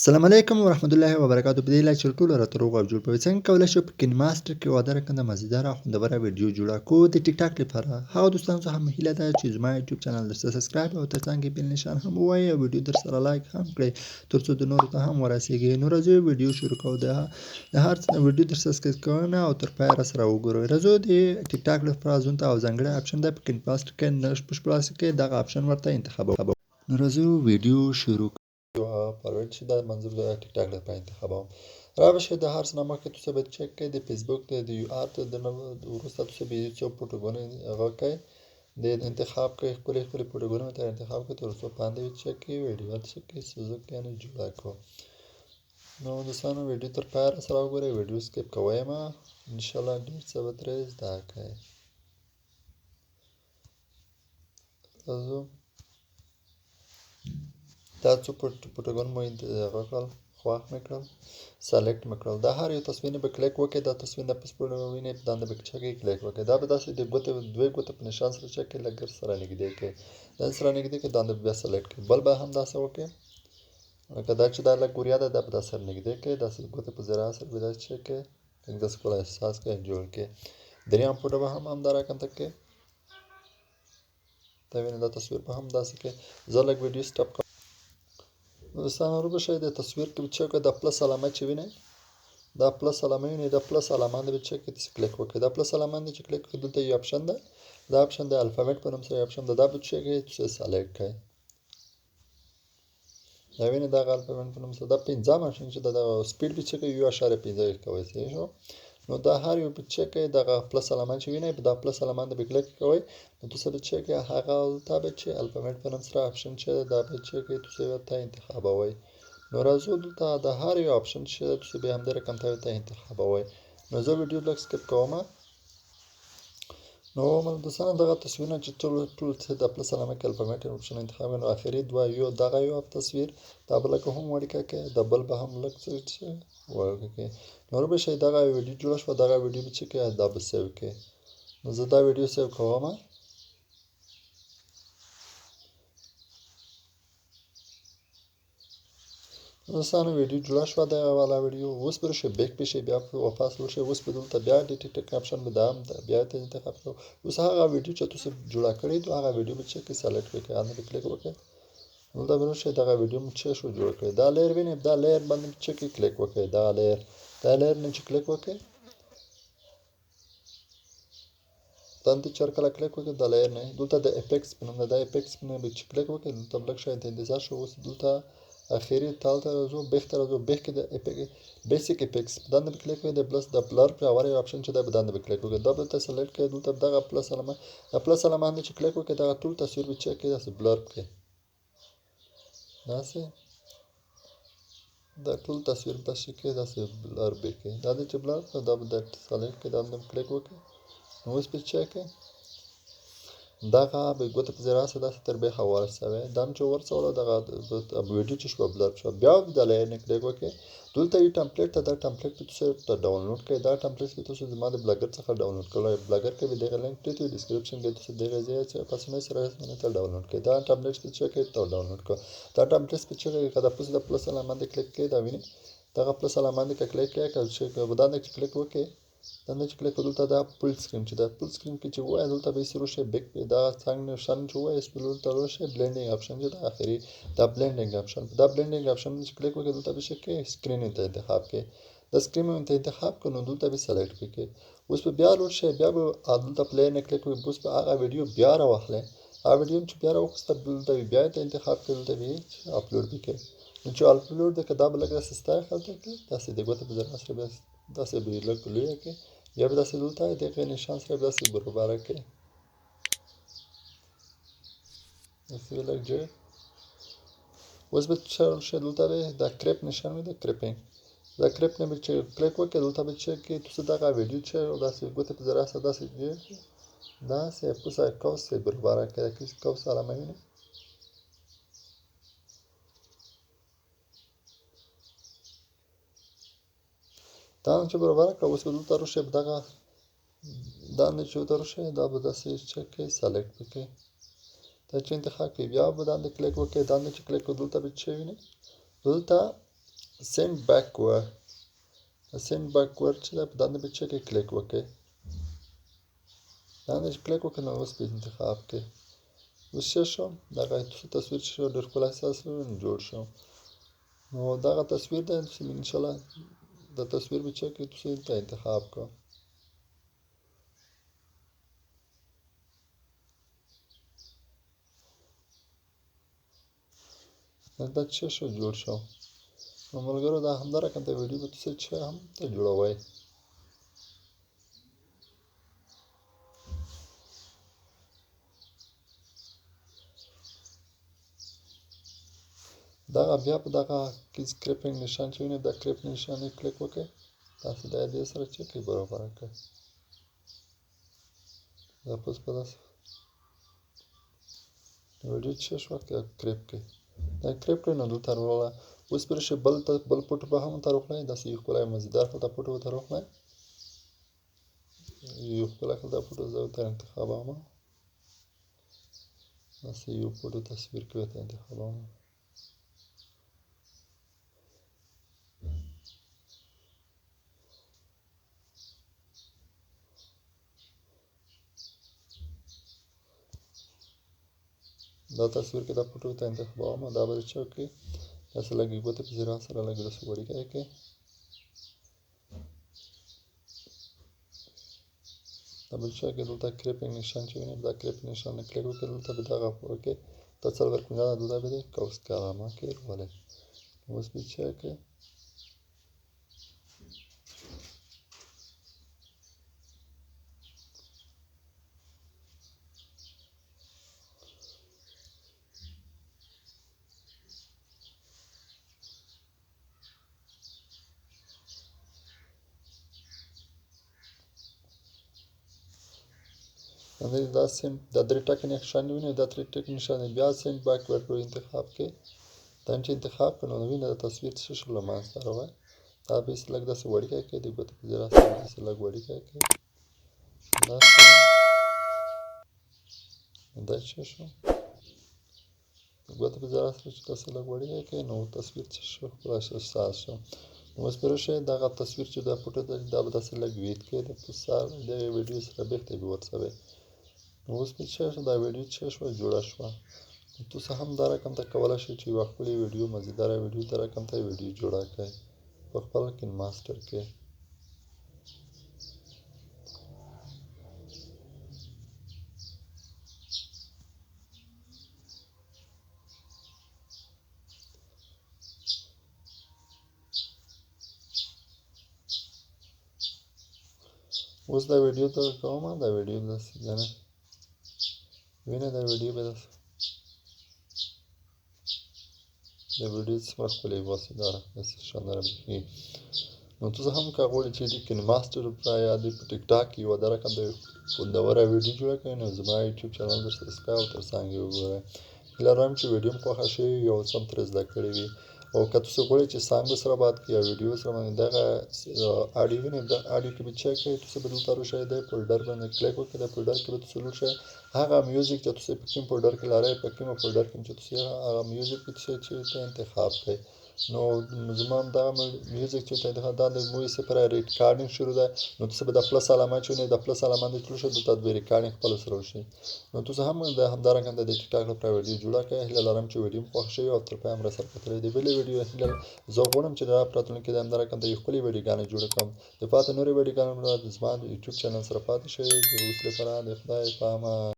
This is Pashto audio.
السلام علیکم ورحمت الله وبرکاتو. په دې لیکچر ټول راته روغ او جوړ په څنګه کولای شو په کین ماستر کې واده رکنده مزیدار او خوندوره ویډیو جوړه کو د ټیک ټاک لپاره. هغه دوستانو څخه هم هیله ده چې زما یوټیوب چینل درسره سبسکرایب او ترڅنګ یې بیل نشان هم ووایي او ویډیو درسره لایک هم کړئ ترڅو د نورو ته هم ورسیږي. نو راځو ویډیو شروع کوو. د هر څه ویډیو درسره سکرین کوو او تر پایه راسره وګورئ. راځو د ټیک ټاک لپاره ځون ته او ځانګړی آپشن ده په کین ماستر کې نش پښپلاس کې دغه آپشن ورته انتخابوو. نو راځو ویډیو شروع فارورډ چې دا منظور د ټیک ټاک لپاره انتخابوم. را به شي د هر څه نه مخکې تاسو به چک کړئ د فیسبوک د یو آر د وروسته تاسو به یو څو فوټوګونه هغه کړئ د انتخاب کړئ، ښکلې ښکلې فوټوګونه ته انتخاب کړئ تر څو پاندې چک کړئ ویډیو چک کړئ څه یعنې جوړه کړو. نو دوستانو ویډیو تر پایه سره وګورئ، ویډیو سکیپ کوئ مه، انشاءالله ډېر څه به ترې زده کړئ. راځو دا څو فوټوګونه مو هغه کړل، خوښ مې کړل، سلیکټ مې کړل. دا هر یو تصویر به کلیک وکړئ، دا تصویر د پسپورټ وینئ په دانده به چک کلیک وکړئ. دا به داسې د ګوتې دوې ګوتې په نشان سره چک کړئ، لږ سره نږدې کړئ، دا سره نږدې کړئ، دانده به بیا سلیکټ کړئ. بل به هم داسې وکړئ، لکه دا چې دا لږ وریا ده، دا به داسې سره نږدې کړئ، داسې ګوتې په ذرا سره به داسې چک کړئ، لږ داسې ښکلی احساس کړئ جوړ کړئ. دریم فوټو به هم همدا رقم ته کړئ، دا وینئ دا تصویر به هم داسې کړئ. زه لږ ویډیو سټاپ کوم. دوستانو ورو شئ د تصویر کې چې دا پلس علامه چې وینئ، دا پلس علامه وینئ، دا پلس علامه باندې چې کې تاسو کلیک وکړئ. دا پلس علامه باندې چې کلیک وکړئ دلته یو آپشن ده، دا آپشن د الفابت په نوم سره یو آپشن ده، دا به چې کې تاسو سلیکټ کړئ. دا وینئ دا الفابت په نوم سره دا پنځم آپشن چې دا سپیډ به چې کې 1.5 کوي صحیح شو. نو دا هر یو چې کې دغه پلس علامه چې وینئ په دا پلس علامه باندې کلیک کوئ، نو تاسو به چې کې هغه ته چې الفابت په نوم سره آپشن چې دا به چې کې تاسو ته انتخابوئ. نو راځو دلته د هر یو آپشن چې تاسو به همدې رقم ته انتخابوئ. نو زه ویډیو لږ سکیپ کوم. نو دوستانو دغه تصویرونه چې ټول ټول د پلس علامه کې الفابت آپشن انتخاب، نو اخري دوه یو دغه یو تصویر دا به لږ هم وړوکی کړئ، دا بل به هم لږ څه چې وړوکی کړئ. نور به شي دغه ویډیو جوړه شوه، دغه ویډیو به چې کړئ دا به سیو کړئ. نو زه دا ویډیو سیو کوم. دوستانو ویډیو جوړه شوه دغه والا ویډیو. اوس به شي بیک به شي بیا واپس ورشي. اوس به دلته بیا د ټیک ټاک آپشن به دا بیا ته انتخاب کړو. اوس هغه ویډیو چې تاسو جوړه کړې ده هغه ویډیو به چې کې سلیکټ کړئ، هغه به کلیک وکړئ. دلته به شي دغه ویډیو مو چې شو جوړ کړئ. دا لیر وینئ، دا لیر باندې چې کې کلیک وکړئ، دا لیر، دا لیر نه چې کلیک وکړئ، دانته چې کله کلیک وکړئ دا لیر نه دلته د افیکټس په نوم ده، دا افیکټس په نوم به چې کلیک وکړئ دلته لږ شی ته انتظار شو. اوس دلته اخري تال ته راځو، بیخ ته راځو. بیخ کې د بیسیک افیکټس په دانده به کلیک وکړئ، د پلس د بلر په اول یو آپشن چې ده په دانده به کلیک وکړئ، دا به ته سلیکټ کړئ. دلته دغه پلس علامه، د پلس علامه باندې چې کلیک وکړئ دغه ټول تصویر به چک کړئ، داسې بلر کړئ، داسې دا ټول تصویر به داسې کړئ، داسې بلر به کړئ. دا د چې بلر کړئ دا به د سلیکټ کړئ، دا به کلیک وکړئ. نو اوس به چک کړئ دغه به ګوته په ذرا سره داسې تر بیخه ورسوئ. دا هم چې ورسوله دغه ویډیو چې شوه بلر شوه، بیا د لیر نه کلیک وکړئ. دلته یو ټمپلیټ ته، دا ټمپلیټ به تاسو ته ډاونلوډ کړئ. دا ټمپلیټ به تاسو زما د بلاګر څخه ډاونلوډ کړئ. بلاګر کې به دغه لینک پرېږدي، ډسکرپشن کې تاسو دغه ځای چې په اسانۍ سره ته ډاونلوډ کړئ. دا ټمپلیټ به چې کړئ ته ډاونلوډ کړئ. دا ټمپلیټ به چې کړئ که د پس د پلس علامه باندې کلیک کړئ، دا وینئ دغه پلس علامه باندې که کلیک کړئ، که چې په دانده چې کلیک وکړئ، دانده چې کلیک دلته دا فول سکرین چې دا فول سکرین کې چې وایي دلته به یې سره شي بیک دا څنګه نشان چې وایي دلته شي بلندینګ آپشن چې دا اخري دا بلندینګ آپشن، دا بلندینګ آپشن چې کلیک وکړئ دلته به شي کې سکرین ته انتخاب کړئ. د سکرین ته انتخاب کړئ نو دلته به سلیکټ کړئ. اوس به بیا لوډ شي، بیا به دلته پلی نه کلیک وکړئ، اوس به هغه ویډیو بیا راواخلئ. هغه ویډیو چې بیا راوخسته دلته بیا ته انتخاب کړئ، دلته به اپلوډ وکړئ. نو چې اپلوډ کړئ دا به لږ داسې ستایل هلته کړئ، داسې د ګوتې په ذریعه سره بیا داسې به یې لږ لویه کړئ، بیا به داسې دلته دغه نشان سره داسې برابره کړئ، داسې به لږ جوړ. اوس به چې شي دلته به دا کریپ نشان وي، د کریپینګ دا کریپ نه به چې کلیک وکړئ دلته به چې کړئ تاسو دغه ویډیو چې داسې ګوتې په ذریعه سره داسې جوړ کړئ، داسې پوسه قوس یې برابره کړئ، قوس علامه وینئ. دا چې برابره کړه اوس به دلته راشي دغه دا نه چې ورته راشي دا به داسې چک کړئ، سلیکټ وکړئ، دا چې انتخاب کړئ بیا به دانده کلیک وکړئ. دانده چې کلیک وکړئ دلته به چې وینئ دلته سند بیکورډ، سند بیکورډ چې ده په داندې به چې کې کلیک وکړئ. داندې چې کلیک وکړئ نو اوس به انتخاب کړئ. اوس څه شو؟ دغه تصویر چې شو ډېر ښکلی تصویر جوړ شو. نو دغه تصویر دی چې انشاءالله د تصویر به چې کې تاسو ته انتخاب کړو. دا څه شو جوړ شو. نو ملګرو دا همدا رقم ته ویډیو به تاسو چې هم ته جوړوئ. دغه بیا په دغه کې کریپینګ نشان چې وینئ، دا کریپ نشان یې کلیک وکړئ. تاسو دا دې سره چې کې برابر کړئ. دا پس په داسې ویډیو چې شو کریپ کړئ. دا کریپ کړئ نو دلته راوړه. اوس پر شي بل ته بل فوټو به هم ته راوخلئ. داسې یو ښکلی مزیدار خلته فوټو ورته راوخلئ. یو ښکلی خلته فوټو زه ورته انتخابوم. داسې یو فوټو تصویر کې ورته انتخابوم. دا تصویر کې دا فوټو ته انتخابوم. دا به چې وکړي داسې لږې ګوتې په زیرا سره لږ داسې وړیکی کړئ. دا بل چا کې دلته کریپینګ نشان چې وینئ، دا کریپینګ نشان نه کلیک وکړئ. دلته به دغه وکړئ، دا څلور کنجه دلته به د قوس کلمه کې راولئ. اوس به چې وکړئ دا سند دا درې ټکي نشان وینئ، دا درې ټکي نشان بیا سند بیکورډ رو انتخاب کړئ. دا چې انتخاب کړئ نو وینئ دا تصویر څه شو له منځه راغی. دا به یې لږ داسې وړوکی کړئ، د ګوتې په زیرا سره داسې لږ وړوکی کړئ. دا څه شو د ګوتې په زیرا سره چې داسې لږ وړوکی کړئ نو تصویر څه شو ښکلی ساز شو. نو اوس پرې شئ دغه تصویر چې دا فوټو ده دا به داسې لږ ویت کړئ، د په سر دغې ویډیو سره بېرته به ورسوئ. نو اوس به څه شو دا ویډیو څه شوه جوړه شوه. نو تاسو هم دا رقم ته کولی شئ چې یوه ښکلې ویډیو مزیداره ویډیو دا رقم ته ویډیو جوړه کړئ په خپل کین ماسټر کې. اوس دا ویډیو ته کوم، دا ویډیو داسې ده نه وینئ، دا ویډیو به داسې دا ویډیو څومره ښکلې باسي، دا داسې شانداره برېښي. نو تاسو هم که غواړئ چې د کین ماسټر لپاره یا د په ټیک ټاک کې یوه دا رقم د خوندوره ویډیو جوړه کړئ نو زما یوټیوب چینل در سبسکرایب او تر څنګ یې وګورئ. هیله لرم چې ویډیو مو خوښه شوې وي او څه هم ترې زده کړې وي. او که تاسو غواړئ چې څانګو سره بات کړئ یا ویډیو سره باندې دغه اډیو وینئ، دا اډیو کې به چک کړئ، تاسو به دلته راشئ د فولډر باندې کلیک وکړئ. د فولډر کې به تاسو لوړ شئ هغه میوزیک چې تاسو په کوم فولډر کې لرئ، په کوم فولډر کې چې تاسو هغه میوزیک به تاسو چې ته انتخاب کړئ. نو زما هم دغه میوزیک چې ته انتخاب دا د مووي سره ریکارډینګ شروع ده. نو تاسو به د پلس علامه چې وینئ، د پلس علامه د تلو شئ، دلته به ریکارډینګ خپل سره وشي. نو تاسو هم د همدارنګه د ټیک ټاک لپاره ویډیو جوړه کړئ. هیله لرم چې ویډیو مو خوښ شوې او تر پایه هم راسره کتلې دی. بلې ویډیو هیله زه غواړم چې د راتلونکي د همدارنګه د یو ښکلې ویډیوګانې جوړه کړم. د پاتې نورې ویډیوګانو لپاره زما د یوټیوب چینل سره پاتې شئ. د اوس لپاره د خدای په امان.